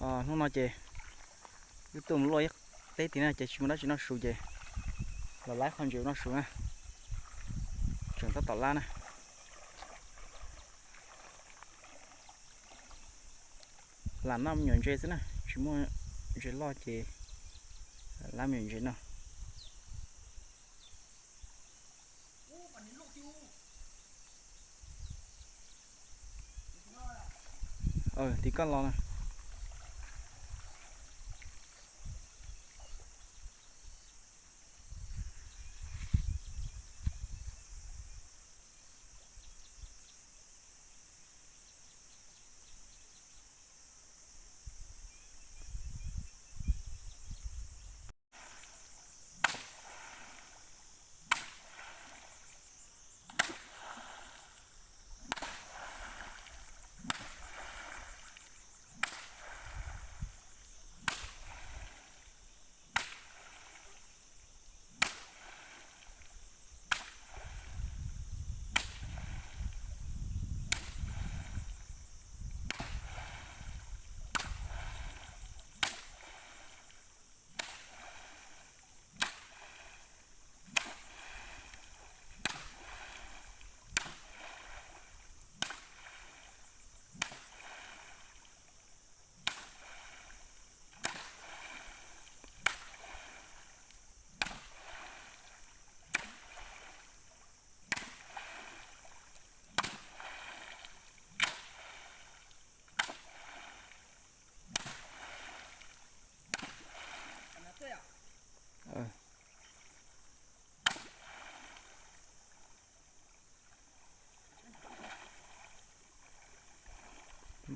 Hnub no ces wb tuaj mus luaj ib teb tid na ces tsis muaj dab tsi noj su ces los laib qhov ntses noj su na. Tseem tab tom lab na. Lam noj me nyuam ntses xwb na, tsis muaj ntses loj ces lab me nyuam ntses noj. Tim koj los na.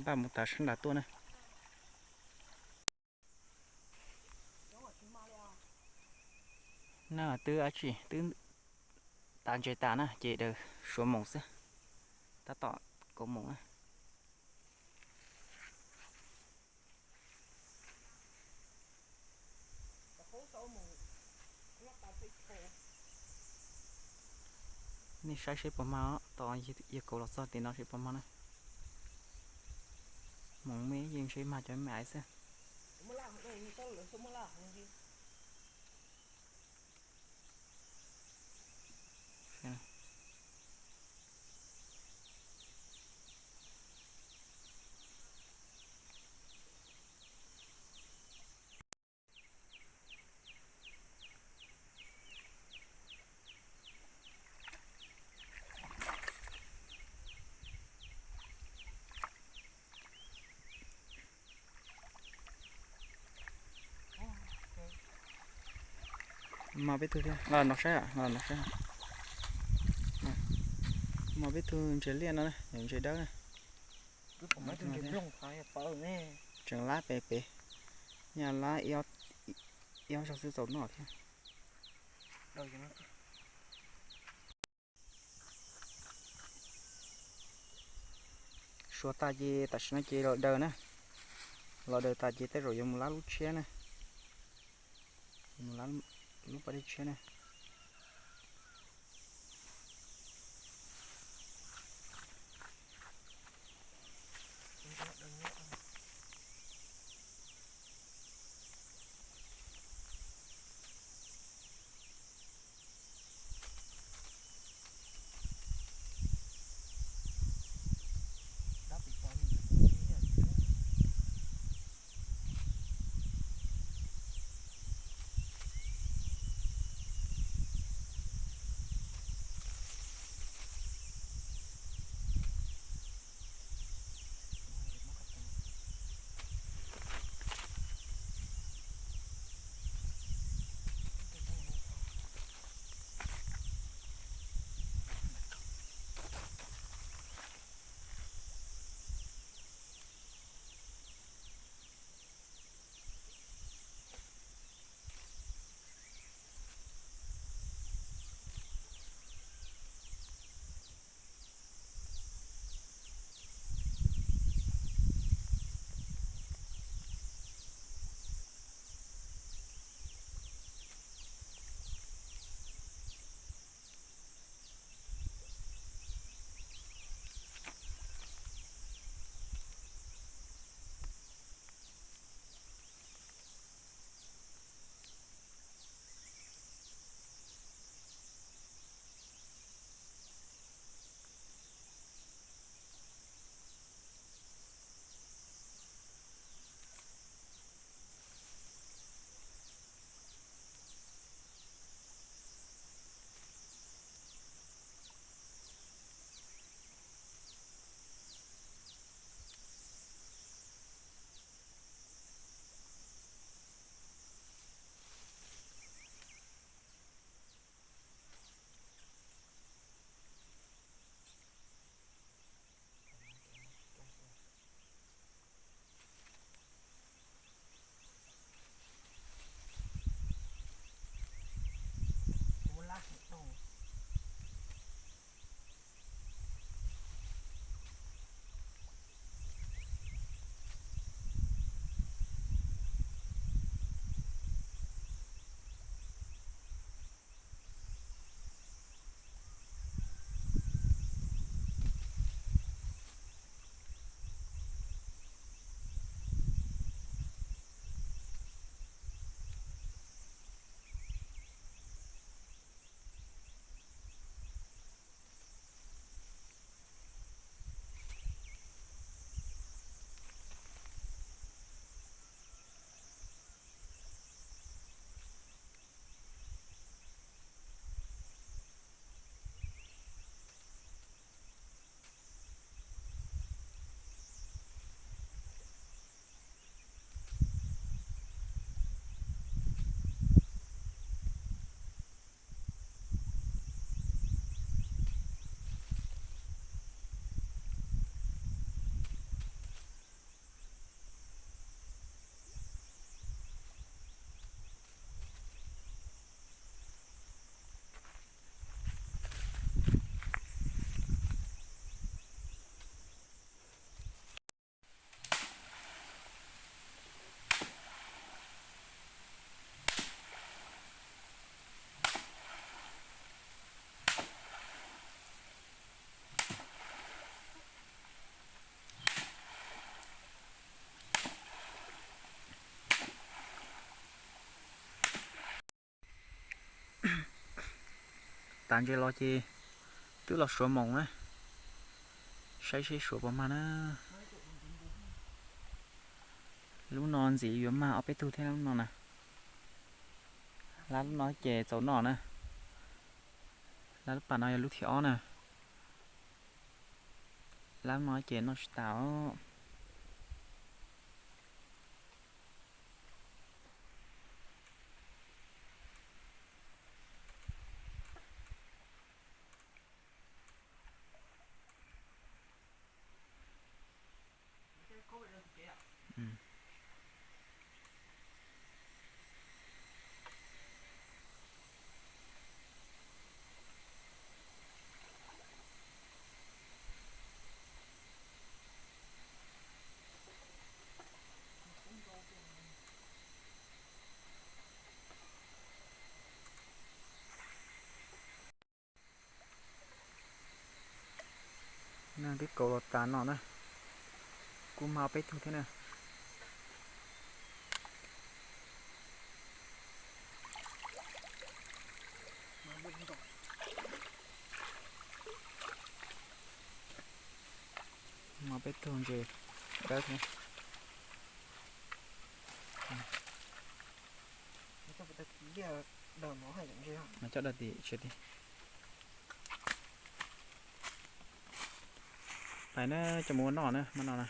Npaj mus tav sab nram tuaj na. Na twb ab tsi twb tav ntses tas na ces daws suav moos xwb, tab tom kauv moos na. Nej saib seb puas mag, tos yawg kauv los txog tim no seb puas mag na. Moos me yeej ntshe mag cov me aiv xwb. Mos peb tug thiab, los no saib, los no saib. Mos peb tug ntses liaj no, ntses dawb na. Tseem lab pem pem, nyaj lab ib ob zaug xwb txaus noj thiab. Suav tas ces tam sim no ces los daws na. Los daws tas ces tej zaum yuav mus lab lub tshiab na. Mus lab lub pas dej tshiab na. tas ntses los ces twb los suav moos na. Saib seb suav puas mag na. Lub no ntxiv yuav mag ob peb tug thiab lub no na. Lab lub no ces txaus noj na. Lab lub pas no yog lub thib ob na. Lab lub no ces noj tsis tas os. Twb kaus los tas no na. Kuj mag peb tug thiab na. Mag peb tug ntses dawb thiab. Mas coj dag tim tshiab tiag. Pais na, coj mus ua noj na, hmo no na.